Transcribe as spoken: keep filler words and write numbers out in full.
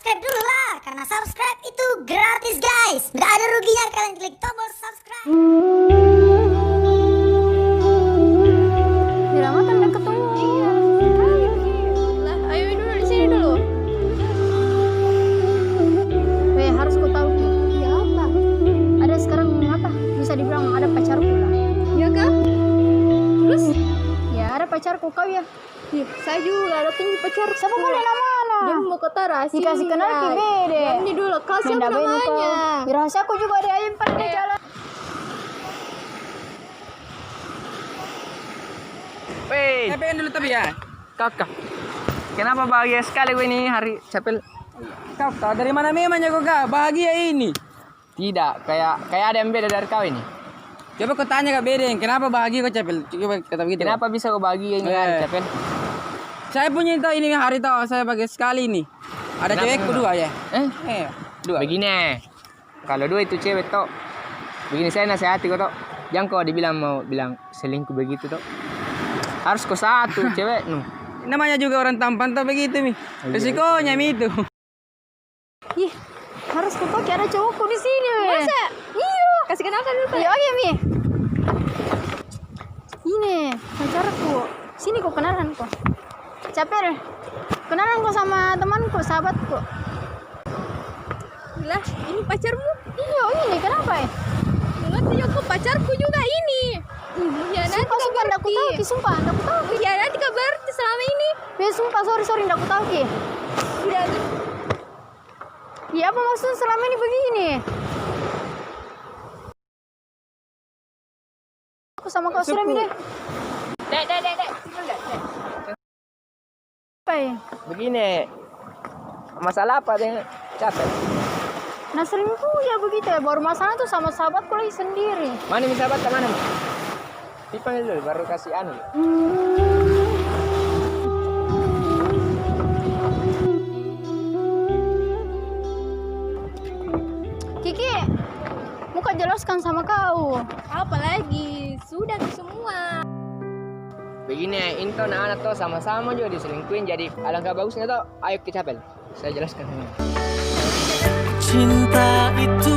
Subscribe dulu lah, karena subscribe itu gratis, guys. Nggak ada ruginya kalian klik tombol subscribe. Bila mata ndak ketemu. Iya. Lah, ayo dulu di sini dulu. Weh, harus kau tahu ki. Iya, apa? Ada sekarang apa? Bisa dibilang ada pacarku lah. Iya kah? Terus? Ya, ada pacarku, kau ya. Ih, saya juga ada punya pacar. Siapa kau, namanya? Dia mau kata rahasia. Dikasih kenal ki bede. Ini dulu, kau siapa namanya? Ih, rahasia aku juga ada, ayo pada jalan. Weh. Saya pengen dulu tapi ya. Kakak. Kenapa bahagia sekali kau ini hari, Capel? Kakak, dari mana memangnya kau, Kak? Bahagia ini. Tidak, kayak, kayak ada yang beda dari kau ini. Coba kau tanya Kak Bedeng, kenapa bahagia kau, Capel? Coba kata begitu. Kenapa bisa kau bahagia ini hari, Capel? Saya punya itu ini hari tau, saya bahagia sekali ini. Ada cewekku dua ya. Eh? Iya, dua. Begini, kalau dua itu cewek toh, begini saya nasihati kau toh. Jangan kau dibilang mau bilang selingkuh begitu toh. Harus kau satu cewek, nu. Namanya juga orang tampan toh begitu mi. Iya, resikonya mi itu. Ih, harus ku toki ada cowokku di sini, weh. Masa? Iyo. Kasih kenalkan dulu, Pak. Iya, oke, Mi. Ini, pacarku. Sini ku kenalan ko. Capel. Kenalan ko sama temanku, sahabatku. Lah, ini pacarmu? Iyo, ini kenapa, eh? Ngerti aku, pacarku juga ini. Ih, mengkhianati. Sumpah, sumpah, ndak ku tau ki, sumpah, ndak ku tau ki. Mengkhianati kah berarti selama ini? Eh, sumpah, sorry, sorry, ndak ku tau ki. Iya, apa maksudnya selama ini begini? Aku sama kau sudah mi deh. Dek, dek, dek, dek. Apa, eh? Begini, masalah apa deng Capel? Nah, selingkuh ya begitu ya, baru masalah tuh sama sahabatku lagi sendiri. Mana mi sahabat, ke mana mi? Pi panggil dulu, baru kasih anu. Kiki, mau ka jelaskan sama kau. Apa lagi? Sudah semua. Begini, ini toh anak-anak toh sama-sama juga diselingkuhin, jadi alangkah bagusnya toh, ayo ki Capel. Saya jelaskan semua. Cinta itu